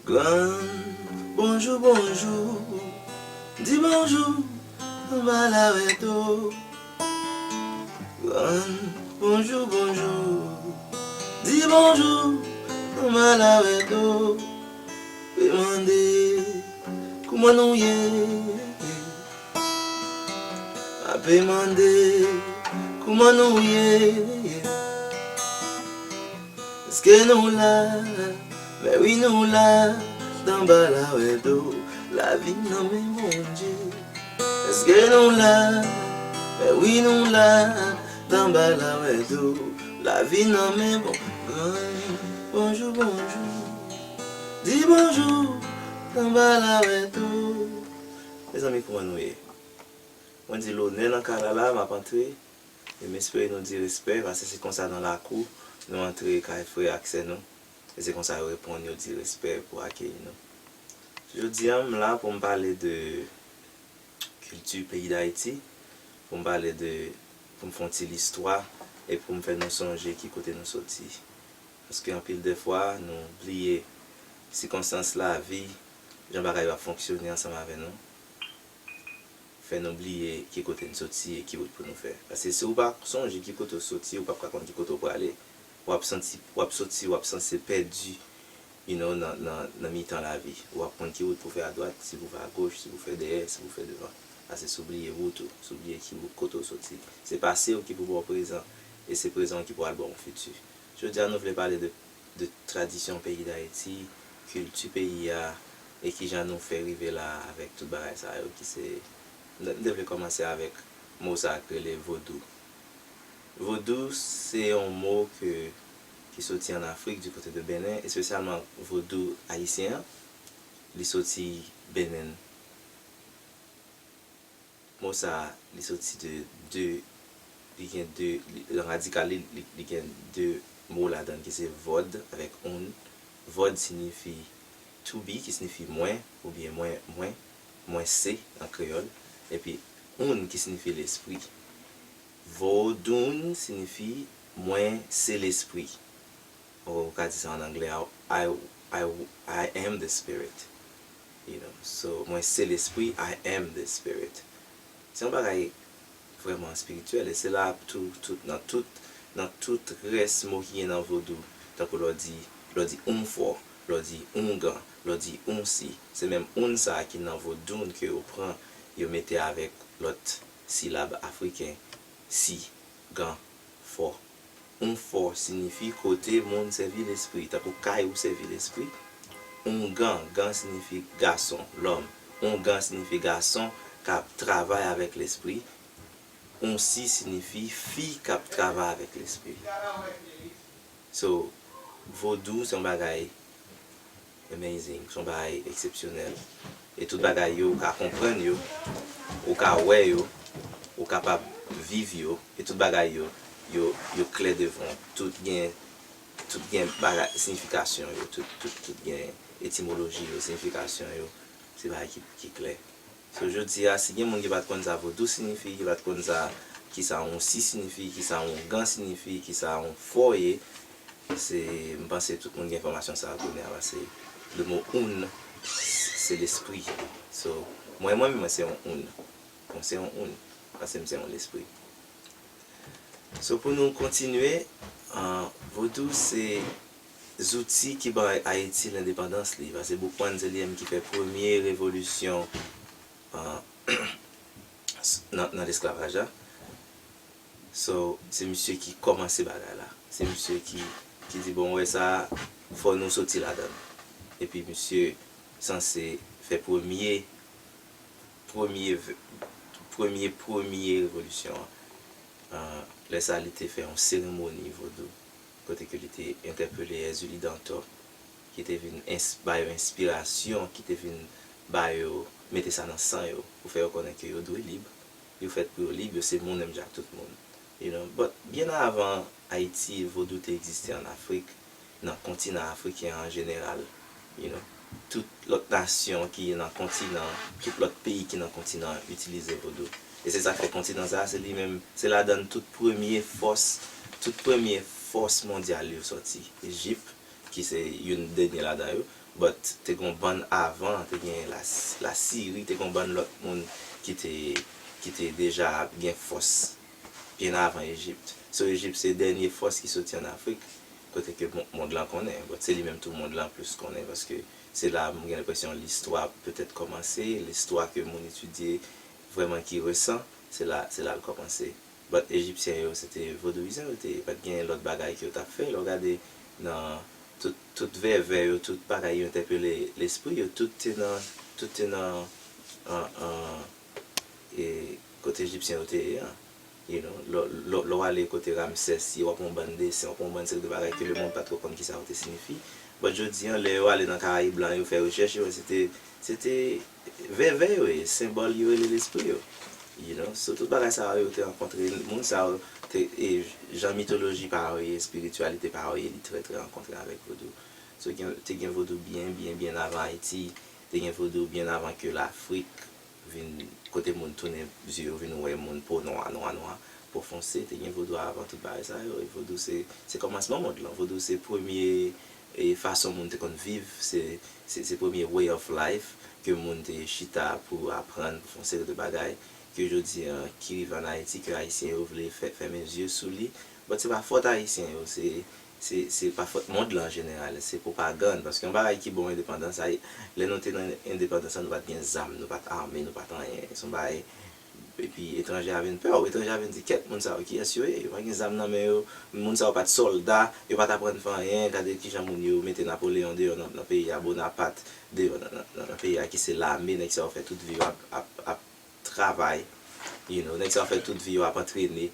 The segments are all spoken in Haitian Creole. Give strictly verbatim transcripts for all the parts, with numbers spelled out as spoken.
Grann, bonjou, bonjou. Di bonjou anba lawèto. Grann, bonjou, bonjou. Di bonjou anba lawèto. Pe mande kouman nou ye. Ape mande kouman nou ye. Èske nou la? Mè wi nou la. Tanba lawèto, lavi nan men Bondye. Èske nou la? Mè wi nou la. Tanba lawèto, lavi nan men bon. Bonjou, bonjou. Di bonjou. Tanba lawèto. Mezanmi, kouman nou ye? Mwen di lonè nan kay la la, m ap antre. E m espere nou di respè, paske se konsa nan lakou nou antre kay frè ak sè nou. E se konsa yo reponn, yo di respè pou akeyi nou. Jodi a, m la pou m pale de kilti peyi Dayiti, pou m pale de, pou m fè yon ti listwa, e pou m fè nou sonje ki kote nou soti. Paske anpil de fwa, nou bliye sikonstans lavi, jan bagay yo ap fonksyone ansanm avè nou. Fè nou bliye ki kote n soti e ki wout pou nou fè. Paske si w pa sonje ki kote w soti, ou p ap ka konn ki kote w prale. W ap santi, w ap soti, w ap sanse pèdi, you know, nan, nan, nan mitan lavi. W ap konn ki wout pou fè adwat, si pou fè agoch, si pou fè dèyè, si pou fè devan. Paske si w bliye wout ou, si w bliye ki wout, kote w soti. Se pase w ki pou ba w prezan, e se prezan w ki pou al ba w yon fiti. Jodi a, nou vle pale de de tradisyon peyi Dayiti, kilti peyi a, e kijan nou fè rive la avèk tout bagay sa yo ki se, m, m te vle kòmanse avèk mo sa k rele vodou. Vodou se yon mo ke, ki soti ann Afrik, di kote de Benin, espesyalman vodou ayisyen an, li soti Benin. Mo sa a, li soti de de, li gen de, li, nan radikal li, li, li gen de mo ladan l ki se vòd avèk oun. Vòd siyifi to be, ki siyifi mwen, oubyen mwen, mwen, mwen se an kreyòl. Epi oun ki siyifi lespri. Vodoun siyifi mwen se lespri. Ou ka di sa an anglè, I, I, I, I am the spirit. You know, so, mwen se lespri, I am the spirit. Se yon bagay vrèman espirityèl, e se la tou, tout, nan tout, nan tout rès mo ki gen nan vodou, tankou lè w di, lè w di ounfò, lè w di oungan, lè w di ounsi, se menm oun sa a ki nan vodoun ke yo pran, yo mete avèk lòt silab afriken, si, gan, fò. Ounfò siyifi kote moun sèvi lespri, tankou kay ou sèvi lespri. Oungan, gan siyifi gason, lòm. Oungan siyifi gason k ap travay avèk lespri. Ounsi siyifi fi k ap travay avèk lespri. So, vodou se yon bagay amazing, se yon bagay eksepsyonèl. E tout bagay yo, ou ka konprann yo, ou ka wè yo, ou kapab viv yo, e tout bagay yo, yo, yo klè devan w. Tout gen, tout gen bagay, siyifikasyon yo, tout, tout, tout gen etimoloji yo, siyifikasyon yo, se bagay ki, ki klè. So, jodi a, si gen moun ki pa t konn sa vodou siyifi, ki pa t konn sa, ki sa yon si siyifi, ki sa yon gan siyifi, ki sa yon fò ye, se, m panse tout moun gen enfòmasyon sa a kounye a, paske le mo oun, se lespri. So, mwen, mwen, mwen se yon oun. Mwen se yon oun, paske m se yon lespri. So, pou nou kontinye, ah, vodou se zouti ki bay Ayiti lendepandans li, paske Boukman se li menm ki fè premye revolisyon, ah, nan, nan lesklavaj la. So, se misye ki kòmanse bagay la. Se misye ki, ki di, bon, wè sa, fò nou soti ladan l. Epi misye sanse fè premye, premye, premye, premye revolisyon an. Ah, lè sa, li te fè yon seremoni vodou, kote ke li te entèpele Èzili Dantò, ki te vin ins-, ba yo enspirasyon, ki te vin ba yo, mete sa nan san yo, pou fè yo konnen ke yo dwe lib, yo fèt pou yo lib, yo se moun menm jan ak tout moun. You know, but byen avan Ayiti, vodou te egziste ann Afrik, nan kontinan afriken an jeneral. You know, tout lòt nasyon ki nan kontinan, tout lòt peyi ki nan kontinan an itilize vodou. E se sa k fè kontinan sa a, se li menm, se ladan l tout premye fòs, tout premye fòs mondyal yo sòti. Ejip, ki se youn dènye ladan yo. But te gen yon bann avan, te gen la, Lasiri, te gen yon bann lòt moun ki te, ki te deja gen fòs byen avan Ejipt. So, Ejipt se dènye fòs ki soti ann Afrik, kote ke mon- mond lan konnen. But se li menm tou mond lan plis konnen, paske se la m gen lenpresyon listwa petèt kòmanse, listwa ke moun etidye vrèman ki resan, se la, se la l kòmanse. But Ejipsyen yo, se te vodouyizan yo te ye, pa t gen lòt bagay ke yo t ap fè. Lè w gade nan tout, tout vèvè yo, tout bagay yo entèpele lespri yo, tout te nan, tout te nan an, an, e, kote Ejipsyen yo te ye an. You know, lè, lè, lè w ale kote Ramsès ye, w ap wè yon bann desen, w ap wè yon bann seri de bagay ke lemonn pa twò konn kisa yo te siyifi. But jodi an, lè yo ale nan Karayib lan, yo fè rechèch, yo wè se te, se te vèvè yo ye, senbòl yo rele lespri yo. You know? So, tout bagay sa yo, yo te rankontre, moun sa yo, te, e, jan mitoloji pa yo ye, espirityalite pa yo ye, li trè, trè rankontre avèk vodou. So, gen, te gen vodou byen, byen, byen avan Ayiti, te gen vodou byen avan ke Lafrik vin, kote moun tounen zye yo vin wè moun po nwa, nwa, nwa, po fonse, te gen vodou avan tout bagay sa yo, e vodou se, se kòmansman mond lan, vodou se premye, e, fason moun te konn viv, se, se, se premye way of life ke moun te chita pou aprann, pou fè yon seri de bagay ke jodi an, ki rive ann Ayiti, ke Ayisyen yo vle fè, fèmen zye sou li. But se pa fòt Ayisyen yo, se, se, se pa fòt mond lan an jeneral, se pwopagann, paske yon bagay ki bon endepandans, ay, lè nou te nan endepandans lan, nou pa t gen zam, nou pa t ame, nou pa t anyen, se yon bagay, epi etranje a vin pè w, etranje a vin di, kèt, moun sa yo, kiyès yo ye? Yo pa gen zam nan men yo, moun sa yo pa t sòlda, yo pa t aprann fè anyen, gade kijan moun yo mete Napoleyon deyò nan, nan peyi a, Bonapat deyò nan, nan, nan, nan peyi a, ki se lame, nèg sa yo fè tout vi yo ap, ap, ap travay, you know, nèg sa yo fè tout vi yo ap antrene,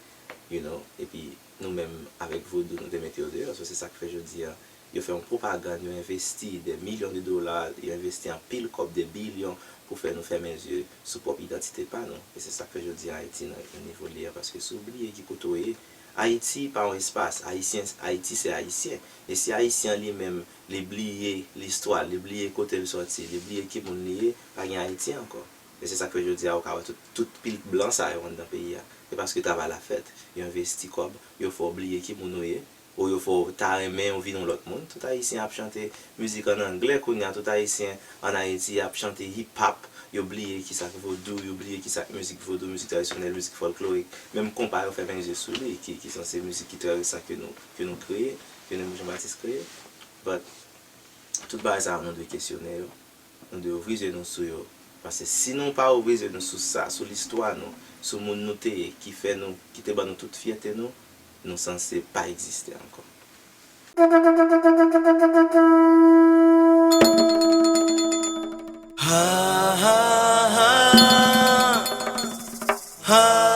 you know, epi nou menm avèk vodou, nou te mete yo deyò, so se sa k fè jodi an, yo fè yon pwopagann, yo envesti dè milyon de dola, yo envesti anpil kòb, dè bilyon, pou fè nou fèmen zye sou pwòp idantite pa nou. E se sa k fè jodi an Ayiti nan, nan nivo li a, paske si w bliye ki kote w ye, Ayiti pa yon espas, Ayisyen, Ayiti se Ayisyen. E si Ayisyen an li menm, li bliye listwa l, li bliye kote l sòti, li bliye ki moun li ye, pa gen Ayiti ankò. E se sa k fè jodi a, ou ka wè tout, tout pil blan sa yo anndan peyi a. Se paske travay la fèt. Yo envesti kòb, yo fè w bliye ki moun ou ye, ou yo fè w ta renmen w vin yon lòt moun. Tout Ayisyen ap chante mizik ann anglè kounye a, tout Ayisyen ann Ayiti ap chante hip hop, yo bliye kisa k vodou, yo bliye kisa k mizik vodou, mizik tradisyonèl, mizik fòlklorik. Menm konpa yo fèmen zye sou li, ki, ki sanse mizik ki trè resan ke nou, ke nou kreye, ke nou menm Jean Baptiste kreye. But, tout bagay sa yo nou dwe kesyone yo. Nou dwe ouvri zye nou sou yo. Paske si nou pa ouvri zye nou sou sa, sou listwa nou, sou moun nou te ye, ki fè nou, ki te ban nou tout fyète nou, nou sanse pa egziste ankò. Ha, ha, ha. Ha.